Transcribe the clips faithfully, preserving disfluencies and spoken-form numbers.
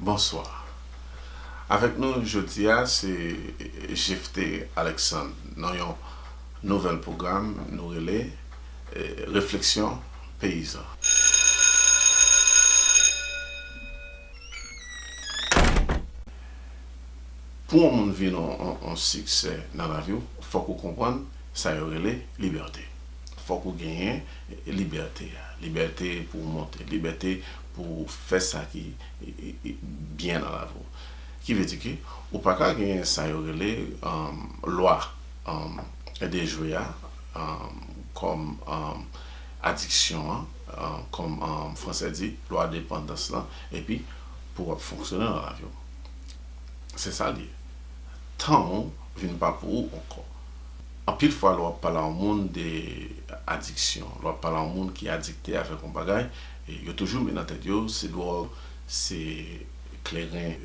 Bonswa. Avèk nou jodi a se Jephté Alexandre nan yon nouvèl pwogram nou rele, eh, Refleksyon Peyizan. Pou yon moun vin yon, yon, yon siksè nan lavi w, fòk ou konprann sa yo rele libète. Fòk ou genyen libète a. Libète pou w monte, libète pou w fè sa ki, e, e, e, byen nan lavi w. Ki vle di ke ou pa ka genyen sa yo rele, um, lwa, um, de jwe a, um, kòm, um, adiksyon an, um, kòm, um, fransè di, lwa depandans lan, epi pou w ap fonksyone nan lavi w. Se sa l ye. Tan w vin pa pou ou ankò. Anpil fwa, lè w ap pale a yon moun de adiksyon, lè w ap pale a yon moun ki adikte avèk yon bagay, e yo toujou met nan tèt yo, se dwòl, se kleren,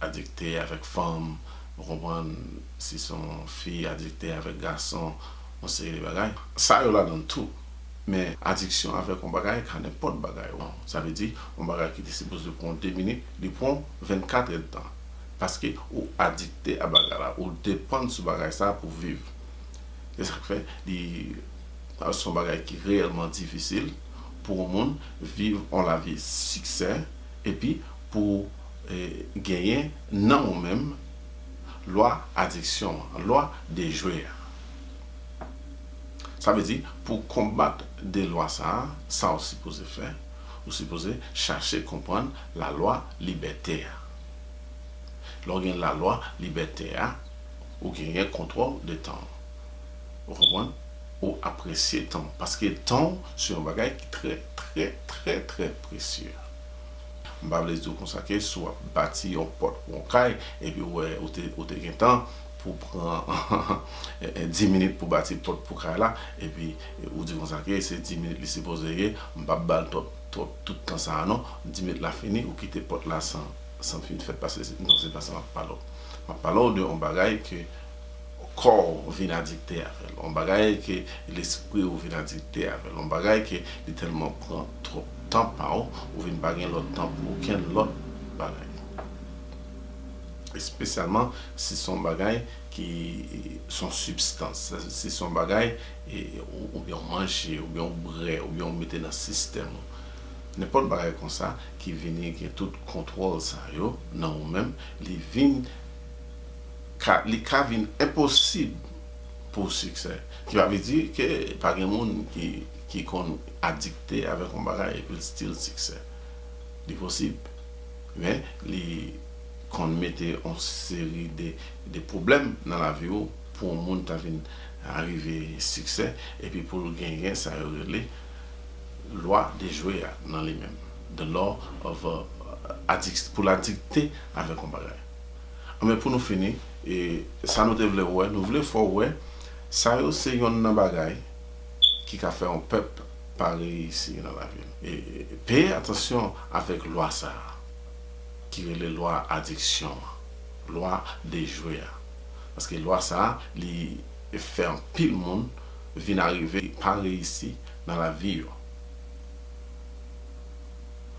adikte avèk fanm, ou konprann, si se yon fi adikte avèk gason, yon seri de bagay. Sa yo ladan l tou. Men adiksyon avèk yon bagay ka nenpòt bagay. Sa vle di, yon bagay ki te sipoze pran w de minit, li pran w vennkat èdtan. Paske ou adikte a bagay la, ou depann sou bagay sa pou viv. Se sa k fè li, se yon bagay ki reyèlman difisil pou yon moun viv yon lavi siksè, epi pou, eh, genyen nan ou menm lwa adiksyon an, lwa de jwe a. Sa vle di, pou konbat de lwa sa a, sa w sipoze fè, ou sipoze chache konprann lalwa libète a. Lè w gen lalwa libète a, ou genyen kontwòl de tan w. Ou konprann? Ou apresye tan w. Paske tan w se yon bagay ki trè, trè, trè, trè presye. M pa vle di w konsa ke si w ap bati yon pòt pou yon kay, epi w wè ou te, ou te gen tan pou pran dis minit pou bati pòt pou kay la, epi ou di konsa ke se dis minit li sipoze ye, m p ap ba l twòp, twòp, tout tan sa a non, dis minit la fini, ou kite pòt la san, san fin fèt, paske se, non, se pa sa m ap pale w. M ap pale w de yon bagay ke kò w vin adikte avè l, yon bagay ke lespri w vin adikte avè l, yon bagay ke li tèlman pran twòp tan pa w, ou vin pa gen lòt tan pou okenn lòt bagay. Espesyalman si se yon bagay ki se yon sibstans, si se yon bagay, e, ou, oubyen w manje, oubyen w bwè, oubyen w mete nan sistèm ou. Nenpòt bagay konsa ki vini gen tout kontwòl sa yo nan ou menm, li vin ka, li ka vin enposib pou w siksè. Ki pa vle di ke pa gen moun ki, ki konn adikte avèk yon bagay epi l still siksè. Li posib. Men li konn mete yon seri de, de pwoblèm nan lavi w pou yon moun ta vin arive siksè, epi pou l genyen sa yo rele lwa de jwe a nan li menm. The law of, uh, addict, pou l adikte avèk yon bagay. Anben, pou nou fini, e, sa nou te vle wè, nou vle fè w wè, sa yo se yonn nan bagay ki ka fè yon pèp pa reyisi nan lavi l. E, peye atansyon avèk lwa sa a, ki rele lwa adiksyon an, lwa de jwe a. Paske lwa sa a, li fè anpil moun vin arive pa reyisi nan lavi yo.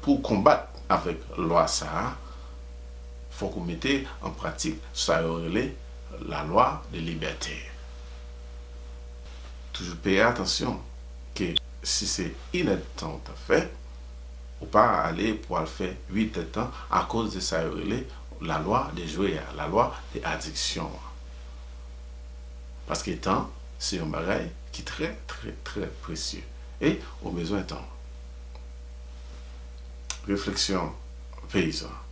Pou w konbat avèk lwa sa a, fòk ou mete an pratik sa yo rele la loi de liberté. Toujou peye atansyon ke si se inèdtan ou ta fè, ou pa ale pou al fè uitèdtan akoz de sa yo rele la loi de jwe a, la lwa de adiksyon an. Paske tan, se yon bagay ki trè, trè, trè presye. E ou bezwen tan. Refleksyon peyizan.